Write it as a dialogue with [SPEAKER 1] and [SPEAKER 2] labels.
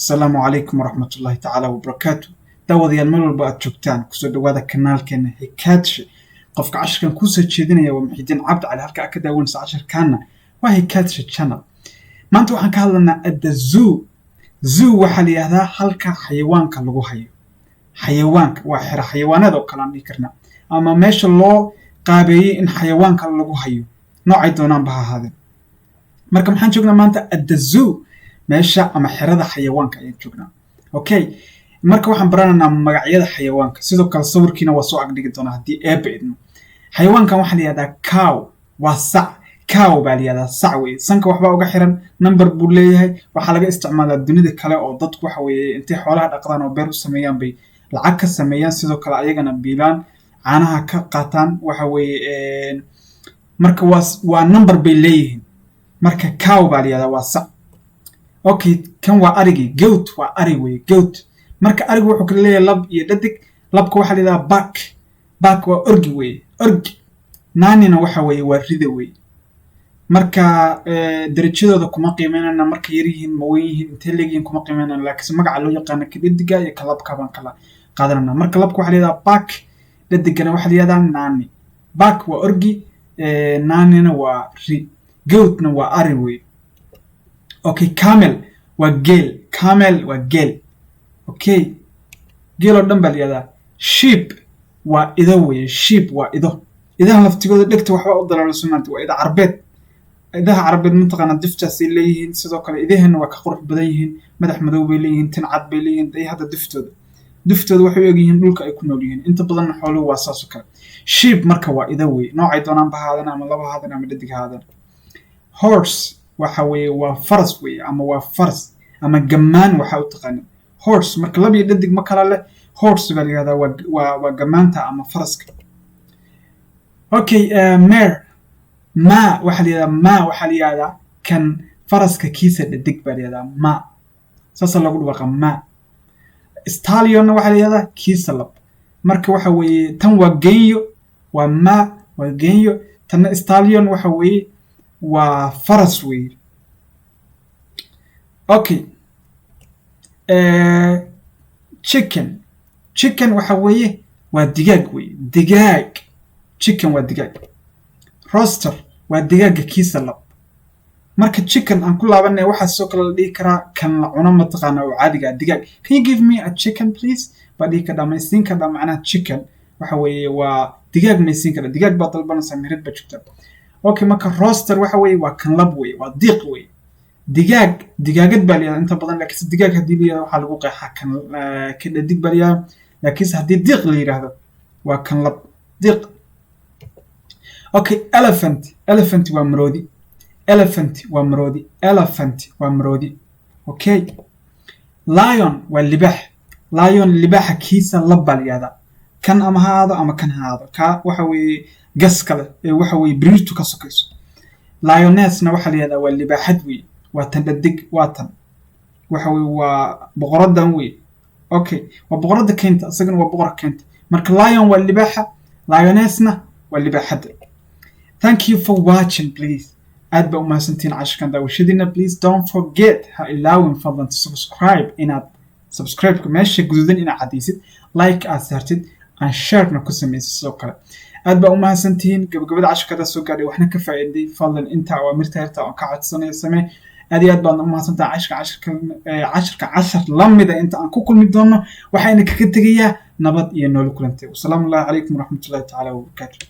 [SPEAKER 1] Asalaamu calaykum waraxmatullaahi tacaala wabarakaatu. Daawadayaal, meel walba aad joogtaan, kusoo dhawaada kanaalkeena Hikaadshe. Qofka cashirkan kuusoo jeedinaya waa Muxidiin Cabdi Cali. Halka aad ka daawanaysa cashirkaana waa Hikaadshe Channel. Maanta waxaan ka hadlanaa at the zoo. Zoo waxaa la yidhahdaa halka xayawaanka lagu hayo. Xayawaanka waa xero xayawaanada oo kale aan dhihi karnaa, ama meesha loo qaabeeyey in xayawaanka lagu hayo, noocay doonaanba ha ahaadeen. Marka maxaan joognaa maanta? At the zoo, meesha ama xerada xayawaanka ayaan joognaa. Okay, marka waxaan baranaynaa magacyada xayawaanka. Sidoo kale sawirkiina waa soo agdhigi doonaa haddii Eebba idmo. Xayawaankan waxaa la yihahdaa cow, waa sac. Cow baa la yihahdaa, sac weye. Sanka waxbaa uga xiran, number buu leeyahay. Waxaa laga isticmaalaa dunida kale oo dadku waxa weeye intay xoolaha dhaqdaan oo beer u sameeyaan bay lacag ka sameeyaan. Sidoo kale ayagana biilaan, caanaha ka qaataan. Waxa weeye marka waa number bay leeyihiin. Marka cow baa la yihahdaa, waa sac. Okay, kan waa arigii, goat, waa ari weye, goat. Marka arigu wuxuu kala leeyahay lab iyo dhadig. Labka waxaa la yihahdaa buck. Buck waa orgi weye, orgi. Nannyna waxa weeye waa rida weye. Marka darajadooda kuma qiimeynana, marka yar yihiin ma weyn yihiin, intee leegyihiin kuma qiimeynana, laakiinse magaca loo yaqaano ka dhadiga iyo ka labka baan kala qaadanana. Marka labka waxaa la yihahdaa buck, dhadigana waxaa la yihahdaa nanny. Buck waa orgi, nannyna waa ri, goatna waa ari weye. Okay, camel waa geel. Camel waa geel. Okay, geel oo dhan baa la yihahdaa. Sheep waa ido weye. Sheep waa ido. Idaha laftigooda dhegta waxba u daloolso maanta, waa ida Carbeed. Idaha Carabeed mataqaanaa diftaasay leeyihiin. Sidoo kale idaheenna waa ka qurux badan yihiin, madax madow bay leeyihiin, tin cad bay leeyihiin. Day hadda duftooda waxay u egyihiin dhulka ay ku nool yihiin. Inta badanna xooluhu waa saas oo kale. Sheep marka waa ida weye, noocay doonaanba haadan, ama laba haadan ama dhadig haadan. Horse waxa weeye waa faras weeye, ama waa faras ama gammaan waxaa u taqaanin. Horse marka lab iyo dhadig ma kala leh, horse baa la yihahdaa, waa gammaanta ama faraska. Okay, mare, mare waxaa la yihahdaa, mare waxaa la yihahdaa kan faraska kiisa dhadig baa la yihahdaa. Mare saasaa lagu dhawaaqa, mare. Stallionna waxaa la yihahdaa kiisa lab. Marka waxa weeye tan waa genyo, waa mare, waa genyo. Tanna stallion waxa weeye waa faras weeye. Okay, chicken. Chicken waxa weeye waa digaag weeye, digaag. Chicken waa digaag. Rooster waa digaaga kiisa lab. Marka chicken aan ku laabanay, waxaa sidoo kale la dhihi karaa kan la cuno, mataqaana, oo caadiga ah, digaag. "Can you give me a chicken, please?" baa dhihi kadhaa. Maysiin kadhaa macnaha chicken waxa weeye waa digaag. Maysiin kadhaa, digaag baa dalbanaysaa, meherad baa joogtaa. Okay, marka rooster waxa weeye waa kan lab weeye, waa diiq weeye. Digaag, digaagad baa la yihahdaa inta badan, laakiinse digaag haddii la yihahdo waxaa lagu qeexaa kan dhadig baa la yihahdaa, laakiinse haddii diiq la yidhaahdo waa kan lab, diiq. Okay, elephant. Elephant waa maroodi. Elephant waa maroodi. Elephant waa maroodi. Okay, lion waa libaax. Lion, libaaxa kiisa lab baa la yihahdaa, kan ama ha ahaado ama kan ha ahaado, kaa waxa weeye gas kale ee waxa weeye biriirtu ka sokayso. Lionessna waxaa la yihahdaa waa libaaxad weye, waa tan dhadig, waa tan waxa weye waa boqoradan weye. Okay, waa boqoradda keynta, isagana waa boqorka keynta. Marka lion waa libaaxa, lionessna waa libaaxadda. Thank you for watching. Please, aad baa u mahadsantihiin cashirkan daawashadiina. Please don't forget, ha ilaawin fadlan, to subscribe, inaad subscribe-ka meesha guduudan inaad caddaysid, like aad saartid, and sharena ku samaysid. Sidoo kale aad baa u mahadsantihiin. Gabagabada cashirkadaa soo gaadhay, waxna ka faa'iiday, fadlan intaa waa mirta herta oo ka codsanayo samee. Aad iyo aad baad u mahadsantaha. Cashirka cashar lamida inta aan ku kulmi doono, waxayna kaga tegayaa nabad iyo noolo kulantay. Wasalaamu allahi calaykum waraxmatullahi tacaala wabarakaatu.